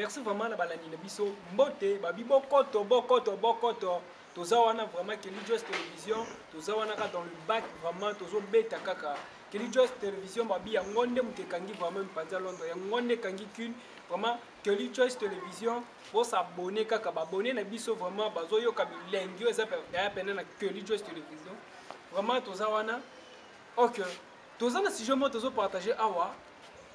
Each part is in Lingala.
Merci vraiment na balandi na biso. Mbote babi bokoto bokoto bokoto. Toza wana vraiment Kelly Joyce Télévision, toza wana kaka dans le bac vraiment tozo beta kaka. Kelly Joyce Télévision babi yango nde moto ekangi vraiment mpanza Londres, yango nde ekangi Kin. Vraiment Kelly Joyce Télévision, bo s'abonner kaka, ba abonner na biso vraiment bazo yoka bilengi oyo eza ya pene na Kelly Joyce Télévision. Vraiment toza wana. OK. Toza na sujet moko tozo partager awa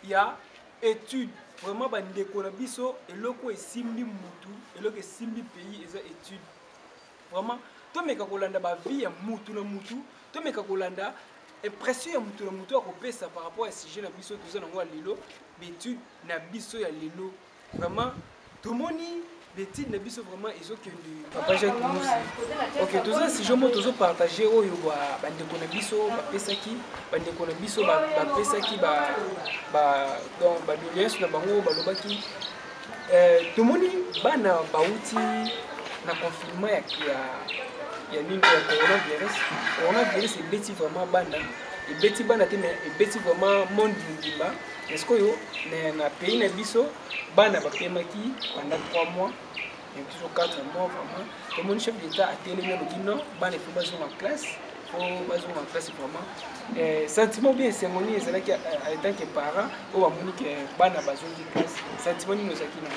ya étude. Vraiment bandeko na biso eloko esimbi mutu, eloko esimbi pays eza étude. Vraiment tomeka kolanda ba vie ya mutu na mutu, tomeka kolanda impression ya mutu na mutu akopesa par rapport ya sujet na biso toza nango ya lelo, étude na biso ya lelo. Vraiment tomoni betide na biso vraiment ezokende. Papa Jacques Musi, ok, toza sujet moko tozo partager oyo bandeko na biso bapesaki, bandeko na biso bapesaki ba ba donc ba doléance na bango balobaki. Tomoni bana bauti na confinement ya ya ya nini ya coronavirus. Coronavirus ebeti vraiment bana, ebeti bana te mais ebeti vraiment monde mobimba. Est-ce que yo na pays na biso bana bapemaki pendant 3 mois et biso 4 mois vraiment tomoni chef d'État atelemi alobi non, bana il faut bazonga classe, faut bazonga classe vraiment. Sentiment bien esengo nini ezalaki en tant que parent oyo bamoni ke bana bazongi classe, sentiment nini ozalaki na?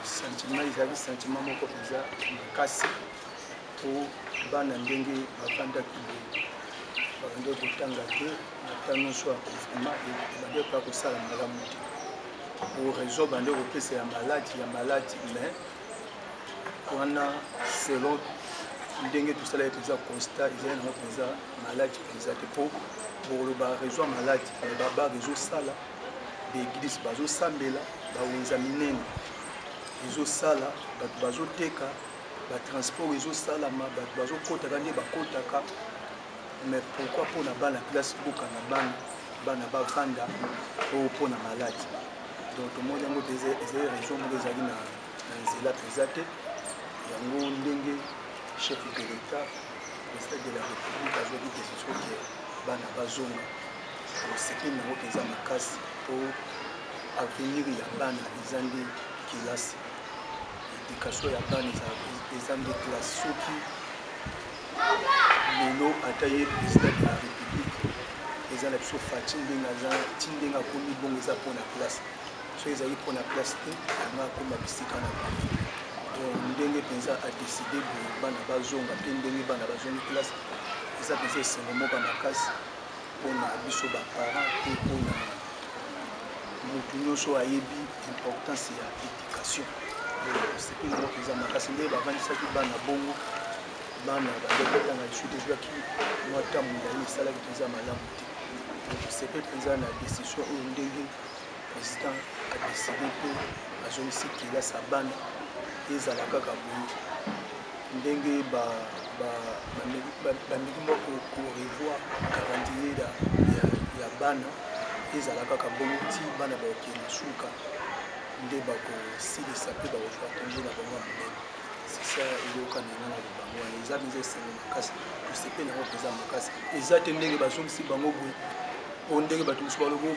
Sentiment ezalaki sentiment moko mpenza makasi po bana ndenge bafandaki boye babandaki kotanga te na temps nyonso ya confinement, ebandaki kaka kosala malamu te po raison bandeki kopesa ya maladi ya maladi, mais wana selon ndenge tosalaki mpenza constat ezali nango mpenza maladi mpenza te, po bokoloba raison ya maladi mais babar ezosala, baeglise bazosambela, bawenza minene ezosala, bato bazoteka, batransport ezosalama, bato bazokotaka nde bakotaka. Mais pourquoi mpona bana classe bokanga bana, bana bavanda oyo mpona maladi? Donc tomoni yango te ezali raison moko ezali na nzela mpenza te. Yango ndenge chef de l'État, président de la République azwaki décision ke bana bazonga, tosepeli yango mpenza makasi po avenir ya bana eza nde kelasi, éducation ya bana eza nde classe. Soki lelo ata ye président de la République eza na biso Fatshi, ndenge aza ti ndenge akomi bongo eza mpona classe. Soki ezalaki mpona classe te, yango akoma bisika na bango. Donc ndenge mpenza adécider boye bana bazonga, mpe ndenge bana bazongi classe eza mpenza esengo moko ya makasi mpona biso baparent mpe mpona motu nyonso ayebi importance ya éducation. Sepeli yango mpenza makasi ndenge bavandisaki bana bongo, bana bandeki kotanga lisusu te, ezwaki mwa ntango molai, esalaki mpenza malamu te. Sepeli mpenza na décision oyo ndenge président adécider mpe azongisi kelasi ya bana. Ezala kaka boye ndenge bameki mwa korevoir calendrier ya bana, ezala kaka bongo ti bana bakokende suka nde bakosilisa mpe bakozwa kongo na bango ya monene. C'est ça eyoka na nga na lobango wana. Eza mpenza esengo makasi, tosepeli yango mpenza makasi. Eza te ndenge bazongisi bango boye po ndenge bato mosusu balobi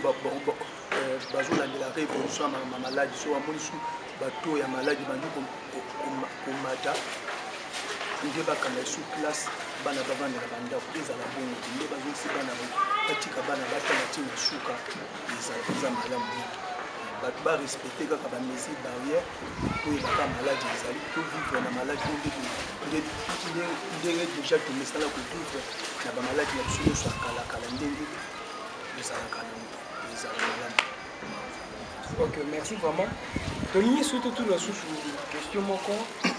bazolandela révolution ya maladi, so bamoni su bato ya maladi bandi komata nde bakanga esu classe, bana bavanda na bandako. Ezala bongo te. Nde bazongisi bana, batika bana batanga ti na suka, ezala mpenza malamu mingi. Bato barespecte kaka bamesure barrière, toyebaka maladi ezali, tovivre na maladi ndenge déjà tomesala kovivre na bamaladi na biso nyonso ya kalakala, ndenge ezalaka nango, ezala malamu. Ok, merci vraiment. Tolingi surtout tuna susu question moko: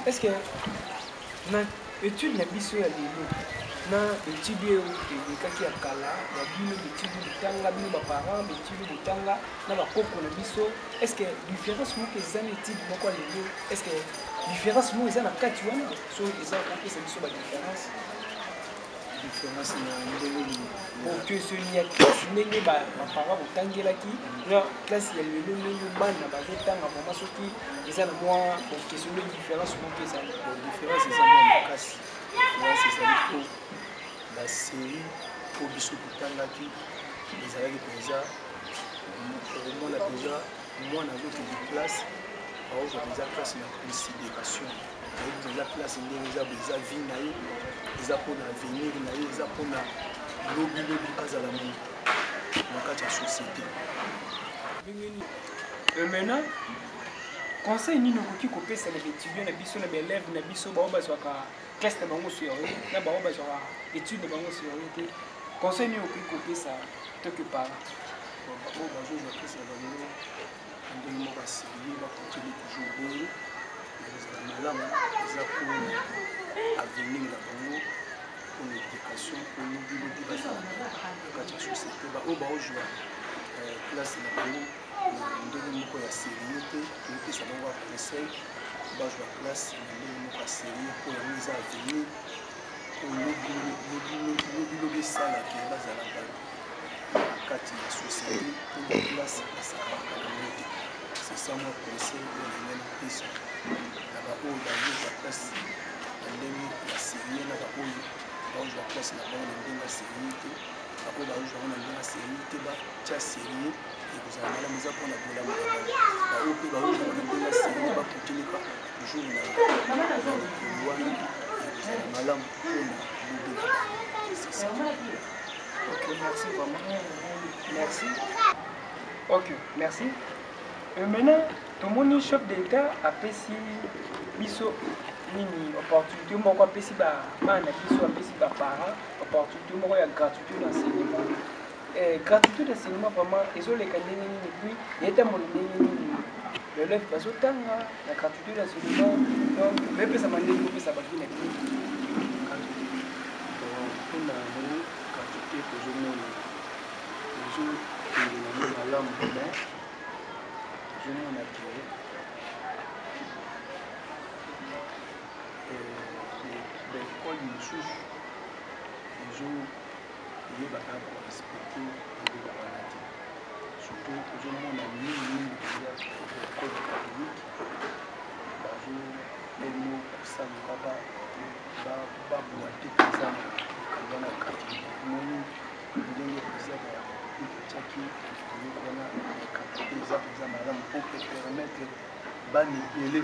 est ce que na étude na biso ya lelo na étude oyo elekaki ya kala ya bino, baétude botanga bino baparent, baétude botanga na bakoko na biso, est ce que différence moko eza na étude moko ya lelo? Est ce que différence moko eza na kati wana? So eza, kopesa biso badifférence. Différence na ndenge nini? Bokesoni ya classe, ndenge baparent botangelaki na classe ya lelo, ndenge bana bazotanga, vraiment soki eza na mwa bokesoni, différence moko ezali. Différence eza mwa makasi. Différence ezali po basérie po biso totangaki ezalaki mpenza okomona mpenza Mwana azokende classe, aozwa mpenza classe na considération, ayebi mpenza classe ndenge eza boye, eza vie na ye, eza mpona avenir na ye, eza mpona lobi lobi azala moto na kati ya société. Maintenant, conseil nini okoki kopesa na baétudiant na biso, na baélève na biso, bao bazwaka classe na bango sérieux, na bao bazwaka étude na bango sérieux te? Conseil nini okoki kopesa to que parent? Oyo bazozwa classe na bango na ndenge moko ya sérieux, bacontinue toujours bongo, ekozala malamu. Eza mpona avenir na bango, mpona éducation, mpo lobi lobi bazala na kati ya société. Baoyo baozwa classe na bango na ndenge moko ya sérieux te, topesa bango ya conseil bazwa classe na ndenge moko ya sérieux, mpo yango eza avenir, mpo lobi lobi lobi esalaka bazala bato na kati ya société, mpo classe esakalaka bango te. C'est ça mwa conseil oyo nalingi napesa na baoyo bazozwa classe na ndenge ya sérieux, na baoyo bazozwa classe na bango na ndenge ya sérieux te. Baoyo bazozwa yango na ndenge ya sérieux te, batia sérieux, ekozala malamu, eza mpona bolamu na bango. Baoyo mpe bazozwa yango na ndenge ya sérieux, bakontinuka toujours na lokolo wana, ekozala malamu mpona lobi na bango. C'est ça. Ok, merci vraiment. Merci. Ok, merci. Et maintenant, tomoni chef d'État apesi biso nini, opportunité moko, apesi bana na biso, apesi baparent opportunité moko ya gratuité d'enseignement. Gratuité d'enseignement vraiment ezoleka ndenge nini? Puis etambola ndenge nini? L'élève bazotanga na gratuité d'enseignement, donc bepesama ndenge opesa bavi na bino? Gratuité, mpona yango gratuité, tozomona ezokende nango malamu, mais tozomona ke baekole mosusu ezoyebaka korespecte eloko wana te. Surtout tozomona mingimingi mpenza baekole catholique bazobemo kosaluka babwa te mpenza na likambo wana gratuité. Omoni ndenge président de la République atiaki eloko wana ya gratuité, eza mpenza malamu mpo permettre bana ebele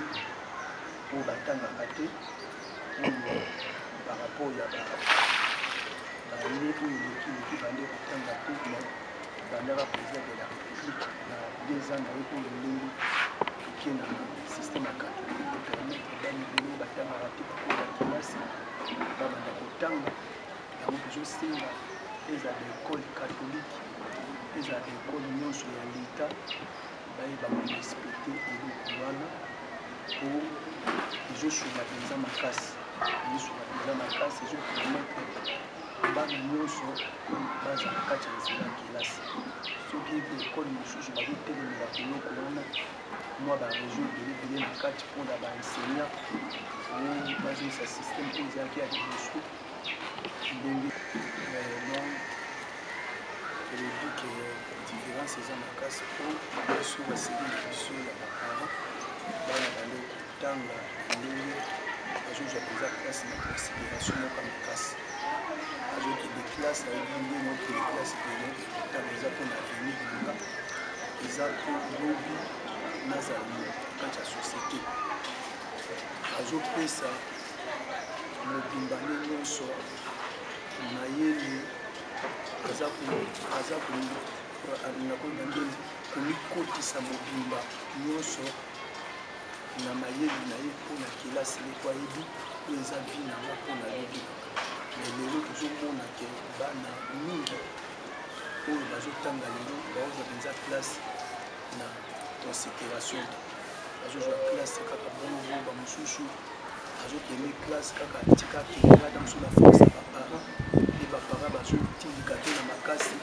oyo batangaka te, oyo par rapport ya bane oyo eleki eleki bande kotanga te. Mais bandaka président de la République na 2 ans na ye oyo, ndenge tokie na système ya gratuité, permettre bana ebele oyo batangaka te bakota kelasi, babanda kotanga. Yango tozosenga eza baekole catholique, eza baekole nyonso ya leta, bayeba korespecte eloko wana, po ezosunga mpenza makasi, ezosunga mpenza makasi, ezopermettre bana nyonso bazala kati ya nzela ya kelasi. Soki baekole mosusu bazotelemela eloko wana, mwa baréseau ebele ebele na kati mpona baenseignant oyo bazongisa système oyo ezalaki ya liboso ndenge. Donc tolobi ke différence eza makasi, mpo biso baseli na biso ya baparent, bana bande kotanga ndenge bazozwa mpenza classe na considération moko ya makasi. Azokende classe, ayebi ndenge okende classe pene kotanga eza mpona avenir na nga, eza mpo lobi nazala kati ya société. Azopesa mobimba nde nyonso mayele, aza nakoyeba ndenge komikotisa mobimba nyonso na mayele na ye mpona kelasi ye, po ayebi oyo eza vie na nga mpona lobi. Mais lelo tozomona ke bana mingi oyo bazotanga lelo baozwa mpenza classe na considération te. Bazozwa classe kaka bongo, bamosusu azokende classe kaka tika akende ata mosusu na force ya baparent, mpe baparent bazotindika te na makasi.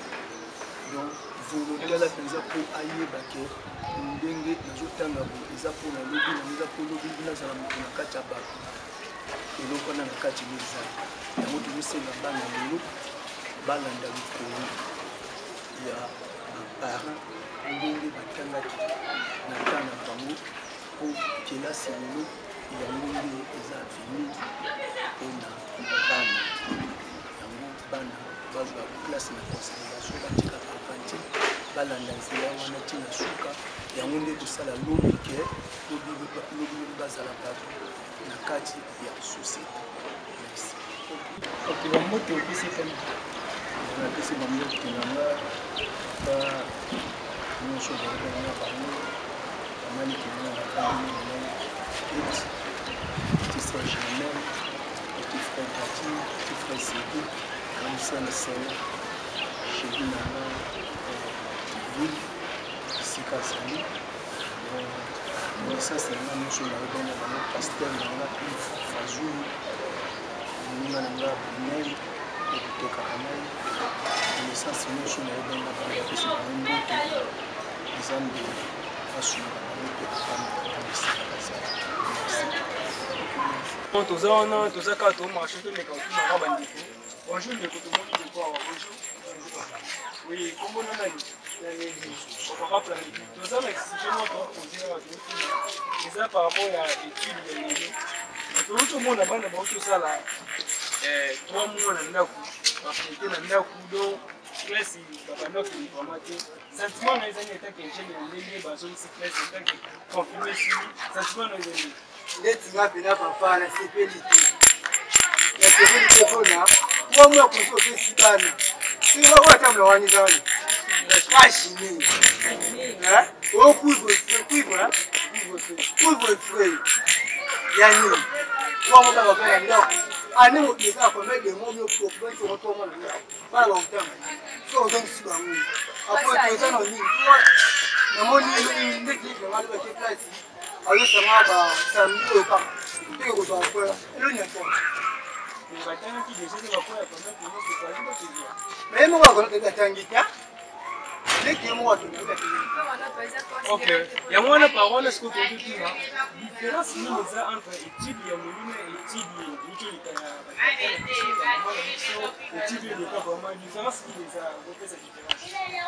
Donc volonté ala mpenza mpo ayeba ke ndenge nazotanga boye eza mpona lobi nango, eza mpo lobi nazala moto na kati ya bato. Eloko wana na kati nde eza yango tozosenga bana lelo balanda likolo ya baparent ndenge batangaki na temps na bango, mpo kelasi lelo yango nde eza avenir mpona bana. Yango bana bazwa classe na considération, batika aventure. Balanda nzela wana ti na suka. Yango nde kosala lobi ke lobi lobi bazala bato na kati ya société. Merci. Ok, bambote opesi etali. Napesi bambote na nga pa nyonso bayebana na bango, bamaliki na nga na famille na ngai, petit frère Germain, petit frère Tati, petit frère Cédric, grande sœur na Sela, chéri na nga Ville, esika azali. Connaissance na nga nyonso nayebana bango, pasteur na nga Yves Fazulu, moninga na nga Brunel ekotekaka ngai, connaissance nyonso nayebana na bango, bapesi bango mbote. Nzambe asunga bango mpe apambola bango esika bazali. Merci. Toza wana, toza kaka tomarche, tomeka kotunaka bandeko. Bonjour ndeko, tomoni ndeko awa. Bonjour. Oui, kombo na nani? Papa Planidi. Toza na sujet moko topose awa, totuna eza par rapport ya étude ya lelo. Tozo tomona bana bauti tosala 3 mois na ndako, bafete na ndako, donc classe babanda kokende vraiment te. Sentiment na eza nini etake jeune ya ndenge bazongisi classe, etake confirme esili, sentiment na eza nini? Ndeti nga mpena papa, nasepeli te, nasepeli te mpona mwa kosi opesi bana soki bakoyo atambola wana eza wana pashini o couvre-feu ya nini? Mwa kaka bana ndako ane mobima combien de mois miokokomona na ndako bana bakotanga? So ozongisi bango apres toza na nini? Namoni ndeti nanga bake classe, azosanga ba samedi oyo kaka teke kozwa koya eloni ya ntongo. Batangaki déjà te, bakoya pendant que nyonso ezali bakozwa. Mais ye moko akona toyebi atangi te, leki ye moko akende. Ok, yango wana par wana sikoyo tozotuna différence nini eza entre étude ya lelo na étude euti oleka ya batata na biso, bamama na biso, étude oyo eleka. Vraiment, différence nini eza kopesa différence?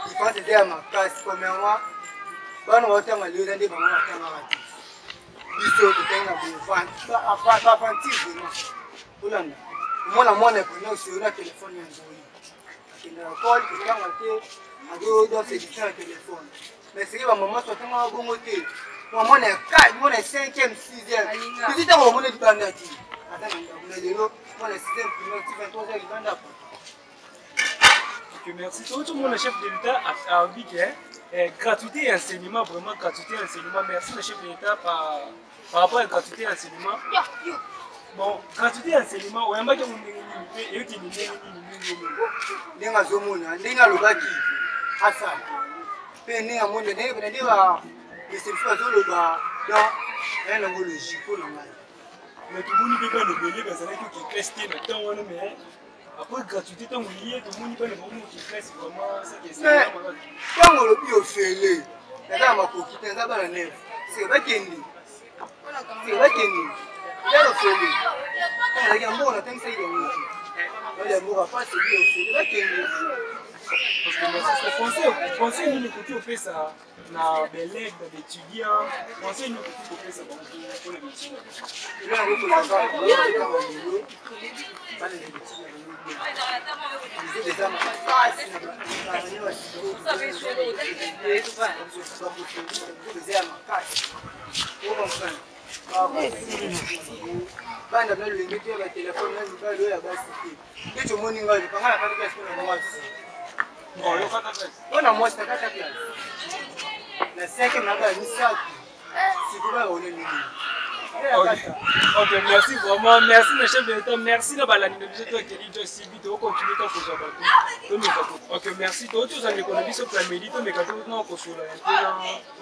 Différence eza ya makasi. Premièrement, bana baotanga lelo eza nde bango batangaka te. Biso totangi na boye vraiment. Olanda omona mwana ya première oseo na telefone ya nzoi, akende na ekole kotanga te, azodosediktion ya telefone. Mais seke bamama so atangaka bongo te. Mwana ya 4, mwana ya 5e, 6e, biso ntango bamona libanda te, ata na ndako. Na lelo mwana ya 6e primaire ti 23 heures libanda. Ok, merci. Tout le monde, le chef de l'État a dit que gratuité et enseignement, vraiment gratuité et enseignement. Merci le chef de l'État par rapport à la gratuité et enseignement. Bon, gratuité et enseignement, on a dit que ndenge nini? Ndenge azomona, ndenge alobaki asala mpe ndenge amoni, ndenge nde ba réception azoloba, donc aya nango logique mpo na ngai. Mais tomoni mpe bana ebele bazalaki oke classe te na temps wana, mais après gratuité, ntango ye tomoni bana bango oke classe vraiment. Ntango olobi ofele, naza na makoki te, naza bana 9, seke bakende, seke bakende ya ofele. Nazalaki ya mbongo, natangisaki bango te, ya mboka pasi ebi ofele, bakende. Conseil nini okoki opesa na baélève, na baétudiant? Conseil nini okoki kopesa bango mpona baétudiant? Eza makasi, eza ya makasi. Bana bna lolenge te ya batelefone na mibali oyo ya basi te. Neti omoni ngai panga na kati classe mpona mwasi, mpona mwasi na kati ya classe na cinquième na bana misato, sikoyo bana baone nini? Ok, merci vraiment, merci le chef de l'État, merci na balandi na biso to akeli jo sibi, tokocontinue ka kozwa bato, tomeka. Ok, merci. Tozwa ndeko na biso Plamedi, tomeka tona kosola mpe na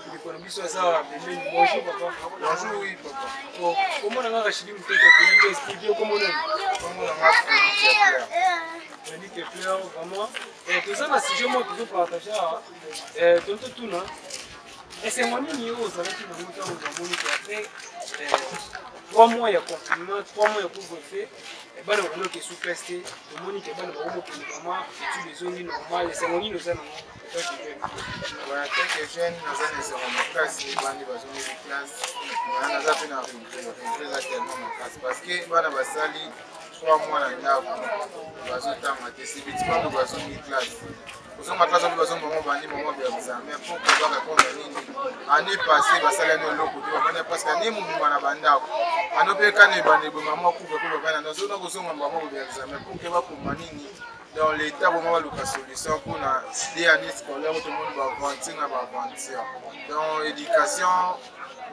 ndeko na biso aza pembeni. Bonjour papa. Bonjour, oui papa. Komona nga Rachidi Muteke, akeli jo stv, okomona? Komona nga Freddy Kepler. Vraiment, toza na sujet moko tozopartage awa, tototuna esengo nini oyo ozalaki nango ntango bamoni ke après 3 mois ya confinement, 3 mois ya couvre-feu, bana bakoki esu classe te, tomoni ke bana bakomokende vraiment, étude ezongi normal. Esengo nini oza nango? En tant que jeune, naza na esengo makasi bandi bazongi classe. Naza mpe na regret. Regret eza tellement makasi parce que bana basali 3 mois na ndako, bazotanga te. Subitement bazongi classe. Kozonga classe oyo bazonga bango bandi bango ya examen pour que ba répondre nini année passée basalani eloko te, bafanda presque année mobimba na bandako. Ano mpe kana ebanda ebonga mwa kufa mpe bafanda nazona kozonga bango ya examen pour que bakoma nini. Dans l'état vraiment baluka solution mpona de année scolaire oyo tomoni baaventure na baaventure. Donc éducation,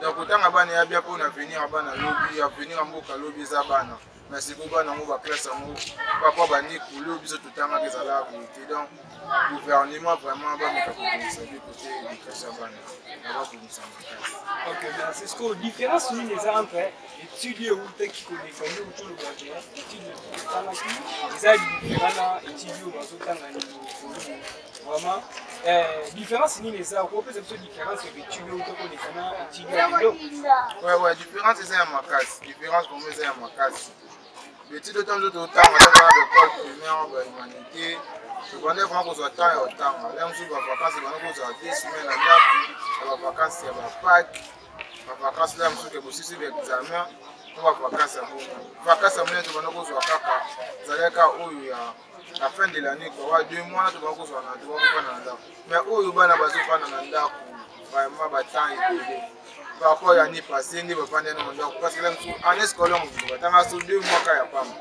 donc kotanga bana ya bia mpona avenir ya bana lobi, avenir ya mboka lobi eza bana. Na sikoyo bana yango baklasse yango papa bandi couleur, biso totangaka ezalaka boye te. Donc gouvernement vraiment bameka kobongisa bi kote éducation ya bana na babongisa makasi. Ok, merci. Sikoyo différence nini eza entre étude eutaki koleka nde otolobaka étude otangaki eza différent na étude oyo bazotanga lelo? Vraiment, différence nini eza? Okopesa biso différence ya étude oyo koleka na étude ya lelo? Ouais, différence eza ya makasi, différence vraiment eza ya makasi. Étude oyo totanga totanga l'école primaire, bahumanité, tobande vraiment kozwa temps ya kotanga. La mosusu bavacance ebanda kozwa 2 semaines na ndako ya bavacance ya bapâques, bavacance la mosusu ke bosisi baexamen to bavacance ya bongo. Vacance ya monene tobanda kozwa kaka ezalaki kaka oyo ya la fin de l'année quoi, wa 2 mois na tobanda kozwa na tobanda kofanda na ndako. Mais oyo bana bazofanda na ndako vraiment batemps ebele par rapport ya année passée nde bafandi na ndako, parce que la mosusu année scolaire mobimba batanga so 2 mois kaka ya pamba.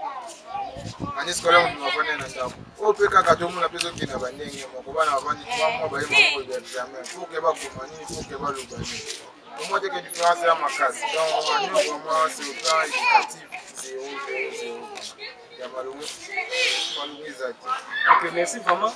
Année scolaire mobimba bafandi na ndako. Oyo mpe kaka tomona mpe ezokende na bandenge moko, bana bavandi 3 mois, baye moko ya examen pour ke bakoma nini, pour ke baloba nini. Omoi te ke différence ya makasi. Donc année vraiment sur le plan éducatif, zéro, zéro, zéro ya malongo, malongo eza te. Ok, merci vraiment.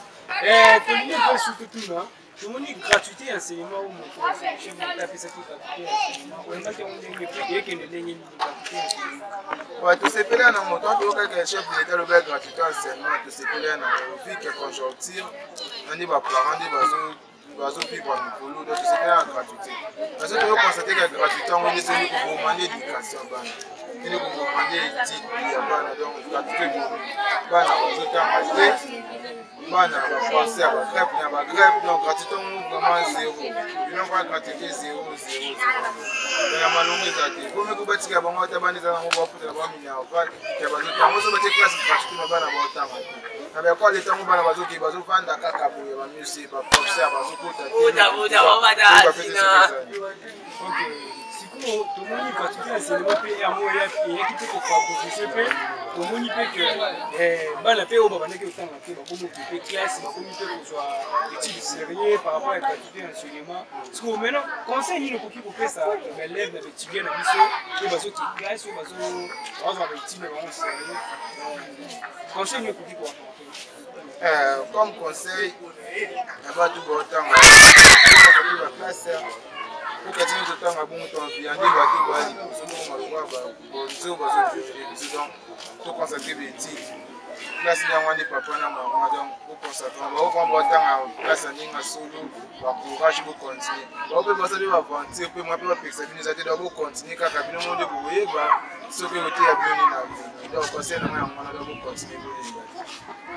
Tolingi mpe surtout tuna, tomoni gratuité ya enseignement oyo mokonzi chef d'état apesaki, gratuité ya enseignement, oyambaki yango ndenge mpe eyekende ndenge nini, gratuité ya enseignement? Ouais, tosepeli na moto toyokaka chef de l'état alobaki gratuité enseignement, tosepeli na vu que conjoncture na nde baparent nde bazovivre mikolo. Donc tosepeli na gratuité, parce que toyoconstate ka gratuité yango nde soki koboma nde éducation ya bana, nde koboma nde étude ya bana. Donc gratuité ebomi bana, bazotanga te, bana bapense ya bagrève na bagrève. Donc gratuité yango vraiment zéro, biloko ya gratuité zéro, zéro, zéro ya malongo eza te. Komeki batika bango ata bana eza nango bafutela baminerval ya bazotanga. So batie classe gratuité na bana baotanga te na baekole, ntango bana bazoki bazovanda kaka boye, bamuse baprofesseur bazokota te. Ok, sikoyo tomoni gratuité ya enseignement mpe yango eyaki mpe kofavorise mpe tomoni mpe ke bana mpe oyo babandaki kotanga te bakomi okipe classe, bakomi mpe kozwa étude sérieux par rapport ya gratuité ya enseignement. Sikoyo maintenant, conseil nini okoki kopesa baélève na baétudiant na biso oyo bazoki classe, oyo bazwa baétude na bango sérieux? Conseil nini okoki koapporter? Comme conseil na bato baotanga baklasse, okatini totanga bongo, toenvia nde bato baya liboso bongo maloba bonzo bazovivre biso. Donc toconsacre baétude, classe nde yango nde papa na mama. Donc boconsacre baovraimen baotanga classe ya ndenge solo, bacourage, bocontinue. Bao mpe basali baaventure mpe mwa mpe bapekisa bino eza te. Donc bocontinue kaka, bino mo nde bokoyeba soki oteya bino nini na avenir. Donc conseil nango yango wana, donc bocontinue, boyeba te.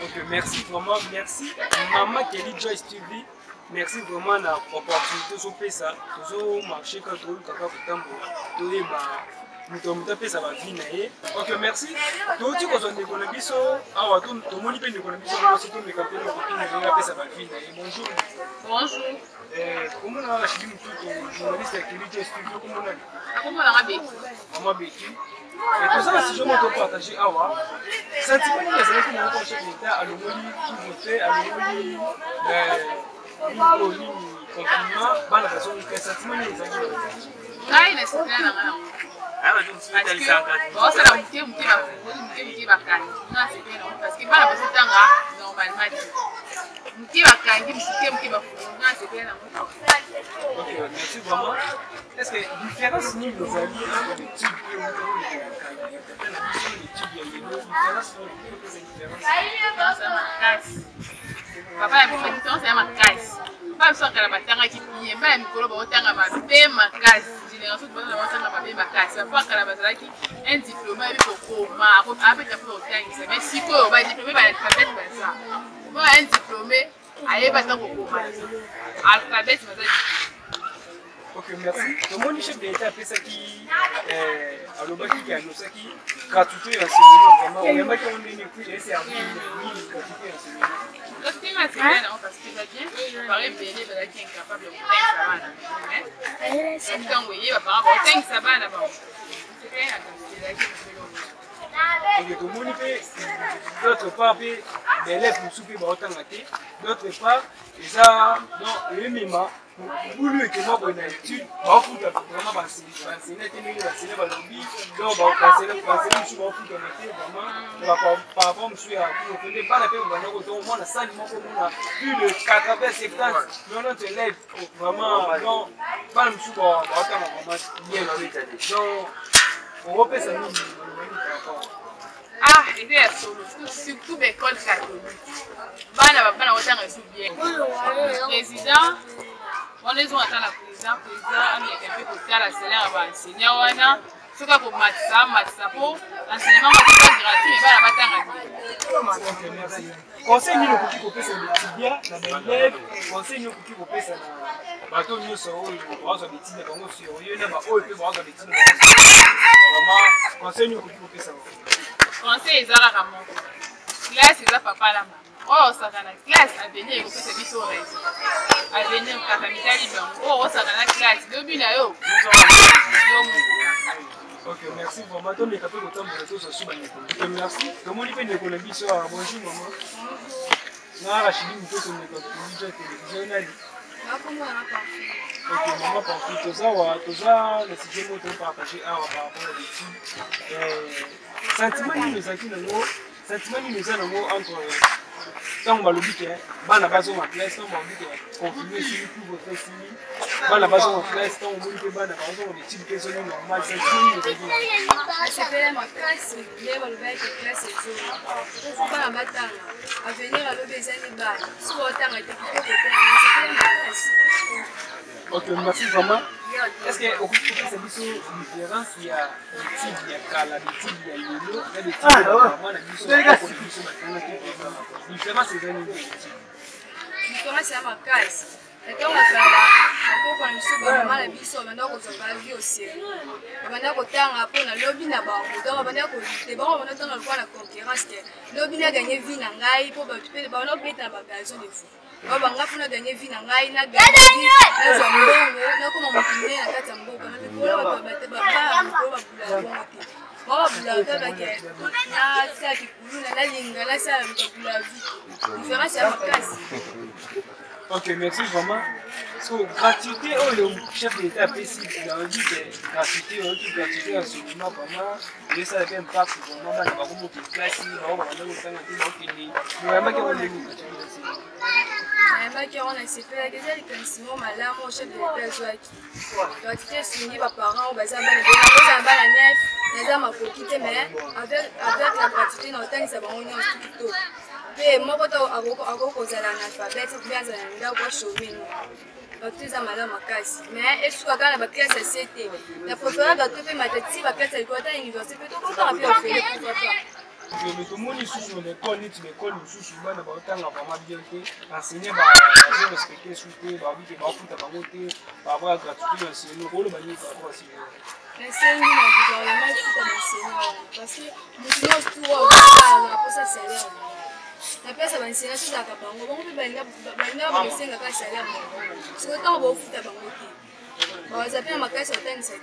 Ok, merci vraiment, merci Mama Kelly Joyce TV. Merci vraiment na opportunité ozopesa. Tozomarche kaka, toluka kaka kotambola, toyeba moto ya moto apesa bavi na ye. Ok, merci. Touti kozwa ndeko na biso awa, tomoni mpe ndeko na biso nyonso, tomeka mpe lokopina ndenge apesa bavi na ye. Bonjour. Bonjour. Komona Rachidi Mututo, journaliste ya Kelly Joyce TV. Komona? Akomonanga Beki. Mama Beki, toza na sujet moko topartage awa. Sentiment nini ezalaki na yoko chef d'état alongoli couvre-feu, alongoli nini nini, confinement, bana bazongi, sentiment nini ezalaki? Ngai nasepela na ngai nango parce que baosala moke moke, bafungoli moke moke, bakangi. Nga nasepela nango parce que bana bazotanga normalement te. Moke bakangi, moke moke bafungoli, nga nasepela nango. Ok, merci vraiment. Est-ce que différence nini ezali entre l'étude oyo tata na biso, l'étude ya lelo? Différence nini opesa, différence? Différence ya makasi, papa ya biso, différence ya makasi. Papa biso akala batangaki bien, bana mikolo baotanga mabe makasi. Génération tobana baotanga mabe makasi. Papa akala bazalaki un diplôme, ayebi kokoma, abeta mpe kotangisa. Mais sikoyo badiplôme baalphabète baza mo, un diplôme ayeba ata kokoma te, alphabète baza diplôme. Ok, merci. Tomoni chef de l'état apesaki, alobaki ke anosaki gratuité ya enseignement. Vraiment, oyambaki yango ndenge? Puis eservi nini, gratuité ya enseignement? Gratuité nga nasepela nango parce que eza bien. Baparent ebele bazalaki incapable ya kotangisa bana. Mais ntango eye baparent baotangisa bana bango. Nasepelaki na gratuité ezalaki eloko. Ok, tomoni mpe d'autre part mpe baélève mosusu mpe baotanga te. D'autre part eza donc eyemema bulu ekema boye na étude, baofuta vraiment baenseignant te ndenge baenseignant balobi. Donc baenseignant mosusu baofutama te vraiment par rapport mosusu ya cours nde bana mpe babanda kotomona sali moko omona plus de 80, 70, 90 élèves vraiment. Donc bana mosusu baotanga vraiment bien te. Donc okopesa nini par rapport? Ah, eza ya solo, surtout baécole catholique, bana bana kotanga esu bien. Président wana ezonga ata na président ameka mpe kotala salaire ya baenseignant wana. Soki akomatisa, amatisa mpo enseignement moko gratuit, mais bana batanga bien. Ok, merci. Conseil nini okoki kopesa na étudiant, na baélève? Conseil nini okoki kopesa na bato nyonso oyo bazwa baétude na bango sérieux, na baoyo mpe bazwa baétude na bango vraiment? Conseil nini okoki kopesa bango? Conseil eza kaka moko: classe eza papa na mama. Oyo osaka na classe, avenir ekopesa biso raison. Avenir kaka mitali bango. Oyo osaka na classe, lobi na yo, yo moko. Ok, merci vraiment. Tomeka mpe kotambola, tozwa su bandeko. Ok, merci. Tomoni mpe ndeko na biso awa. Bonjour mama. Na Rachidi Mototo, ndeko ya télévision nani. Ok, mama Pamphile, toza wa toza na sujet moko topartage awa par rapport à l'étude. Sentiment nini ozalaki nango? Sentiment nini eza nango entre ntango balobi ke bana bazonga classe, ntango balobi ke confinement esili, couvre-feu esili, bana bazonga classe, ntango omoni mpe bana bazonga baétude mpe ezongi normal, sentiment nini ozalaki nango? Nasepela makasi nde balobaki classe ezonga po bana batanga. Avenir alobi eza ni bana soki otanga te kitoko te. Nasepela makasi. Ok, merci vraiment. Est ce que okoki kopesa biso différence ya étude ya kala, étude ya lelo, na étude ya mama na biso, bakoko na biso batangaki? Différence eza nini ya étude? Différence ya makasi. Na ntango ya kala, bakoko na biso, bamama na biso babanda kozwa bavie au sérieux, babanda kotanga mpo na lobi na bango. Donc babanda kolutter, bango babanda kotanga lokola na concurrence ke lobi na gagner vie na ngai, mpo bato mpe babanda kobeta na bagazon de fou bao banga mpo na gagner vie na ngai, na gagner vie, nazwa mbongo, nakoma moto monene na kati ya mboka. Na mikolo bato babala, mikolo babulaka bongo te. Bango babulaka kaka ke nasala kikuluna, nalinga nasala, babula vie te. Différence ya makasi. Ok, merci vraiment. So, gratuité oyo chef de l'État apesi, balobi ke gratuité oyoki, gratuité ya enseignement vraiment ezosala mpe impact vraiment. Bana bakomoki classe, bango babanda kotanga te, bakokende. Boyambaki yango ndenge, gratuité d'enseignement? Nayambaki yango, nasepelaki. Eza likanisi moko malamu oyo chef de l'État azwaki. Gratuité esungi baparent oyo baza bana ebele. Ozala bana neuf, naza makoki te, mais avec la gratuité na otangisa bango nyonso kitoko, mpe moko to akoki kozala na alphabète mpe azala na ndako achômer. Gratuité eza malamu makasi, mais esuka kaka na baclasse ya se te. Na préféra gratuité mpe mata ti baclasse ya likolo, ata université mpe tokotanga mpe ofele, pourquoi pas. Mais tomoni lisusu na baekole, neti baekole mosusu, bana baotanga vraiment bien te, enseignant bazo respecte su te, babi ke baofuta bango te par rapport ya gratuité ya enseignement. Koloba nini par rapport à sujet? Nasengi na gouvernement efuta baenseignant wana, parce que motu nyonso tu oyo na posa salaire na place ya baenseignant, tozalaka bango, bango mpe balinga bakosengaka salaire bango. Sikoyo ntango baofuta bango te, baza mpe na makasi ya kotangisa te.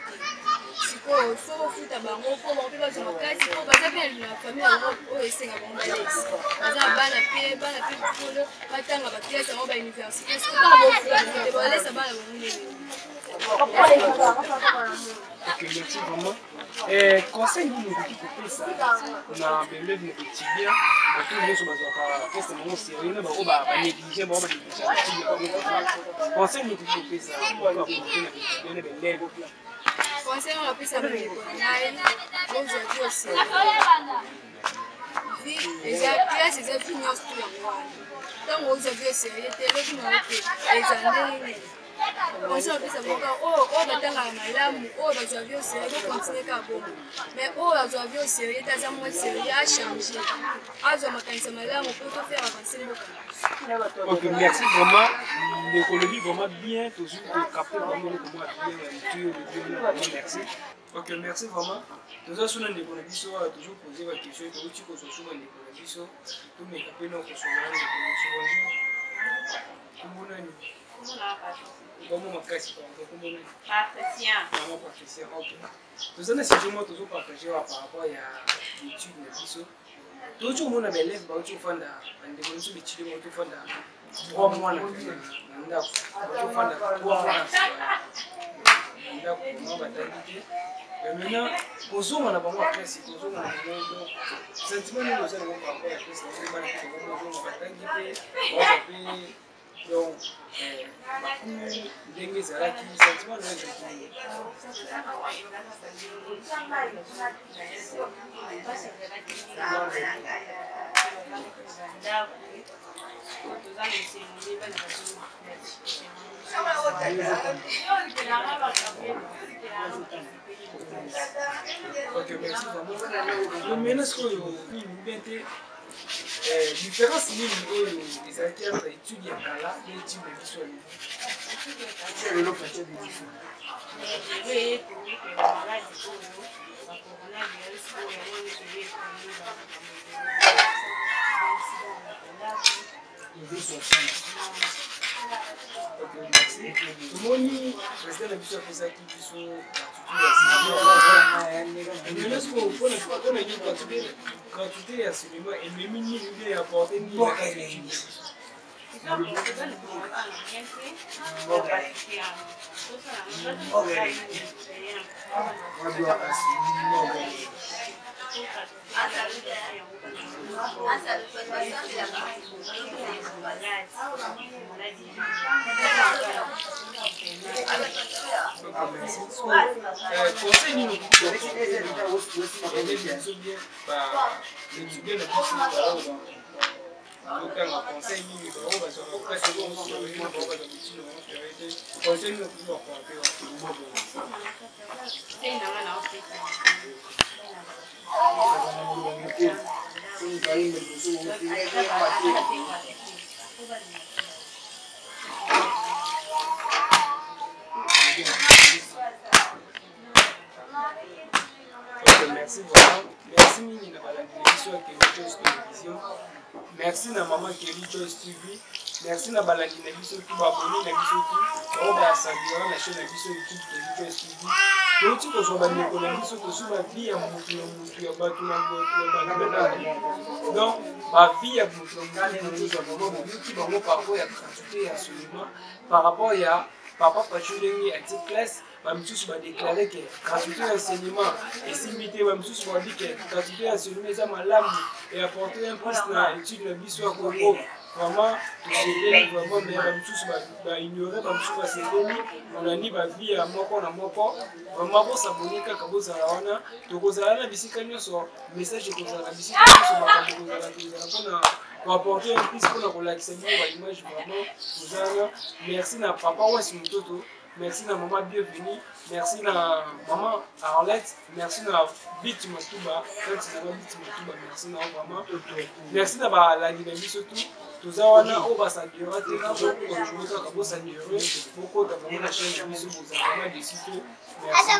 Sikoyo fo bofuta bango mpo bango mpe bazwa makasi, mpo baza mpe na famille yango oyo esenga bango balesi, baza na bana mpe bana mpe likolo batanga baclasse yango, bauniversité. Sikoyo ntango bofuta bango te, balesa bana bango ndenge? Ok, merci vraiment. Conseil nini okoki kopesa na baélève, na étudiant, bato nyonso bazwaka test bango sérieux, na bango banéglige, bango banéglige étude bango vraiment? Conseil nini okoki kopesa na baétudiant, na baélève? Conseil oyo napesa bandeko na ngai: bozwa vie au sérieux. Vie eza classe, eza vie nyonso tu yango wana. Ntango ozwa vie au sérieux te, lobi na yo te eza ndenge nini? Conseil opesa bango kaka oyo oyo batangaka malamu, oyo bazwa vie au sérieux, bocontinue kaka bongo. Mais oyo azwa vie au sérieux te, aza moins sérieux, achange, azwa makanisi malamu po to faire avancer mboka na biso. Ok, merci vraiment. Ndeko, olobi vraiment bien, tozwi tocapte vraiment eloko mwa bien ya motu oyo olobi wana. Vraiment merci. Ok, merci vraiment. Toza suna ndeko na biso awa toujours poser ba question touti kozwa so bandeko na biso tomeka mpe na kosolola ndeko na biso. Bonjour. Kombo nani? Kombo makasi pardon, kombo nani? Patricia. Maman Patricia, ok. Toza na sujet moko tozo partager awa par rapport ya étude na biso. Touti komona ba élèves bauti kofanda bandeko na biso bitile bauti kofanda 3 mois na ndako, bauti kofanda 3 mois na ndako vraiment batangi te. Mais maintenant kozonga na bango ya classe, kozonga na bango, donc sentiment nini oza nango par rapport ya classe na bango? Bana mpe bango kozonga batangi te, baoza mpe donc bacours ndenge ezalaki, sentiment na yo ezalaki nini? Ok, merci vraiment. Donc maintenant sikoyo nini bien te différence nini oyo ezalaki entre étude ya kala na étude na biso ya lelo? Ok, merci. Tomoni président na biso apesaki biso mpona nini gratuité ya cinéma ememi nini bien apporte nini na kati ya étude? Conseil nini biso bien baétudiant na biso bazotanga, conseil nini bango bazwaka place bango bazwa bitino bango te, conseil nini okoki baporte? Ok, merci vraiment. Merci mingi na balandi na biso ya Kelly Joyce Télévision. Merci na maman Kelly Joyce TV. Merci na balandi na biso tu baabonné na biso tu bango basabira na chaîne na biso YouTube Kelly Joyce TV. Touti kozwa bandeko na biso, tozwi bavie ya motu na motu ya bato na bato na bato. Donc bavie ya motu na motu tozwa vraiment boyoki bango par rapport ya gratuité ya enseignement, par rapport ya papa Pachu ndenge atie classe. Bamisusu badeklare ke gratuité ya enseignement esimbi te, bamisusu babi ke gratuité ya enseignement eza malamu e apporte un plus na étude na biso ya Congo. Vraiment tosepeli vraiment, mais bamisusu baignore, bamisusu basepeli. Olandi bavie ya moko na moko. Vraiment bosabone kaka, bozala wana, tokozala na bisika nyonso, message ekozala na bisika nyonso, makambo ekozala, tokozala mpona koapporte un plus, mpona kolakisa bino baimage. Vraiment toza wana. Merci na papa Wasi Mototo, merci na maman Bienvenue, merci na maman Arlette, merci na Bit Matuba, kati na Bit Matuba, merci na vraiment. Merci na balandi na biso tout. Toza wana oyo basadura te, tozokontinue kaka bosadure, bokota vraiment na chaîne na biso, bozala vraiment déçu te. Merci.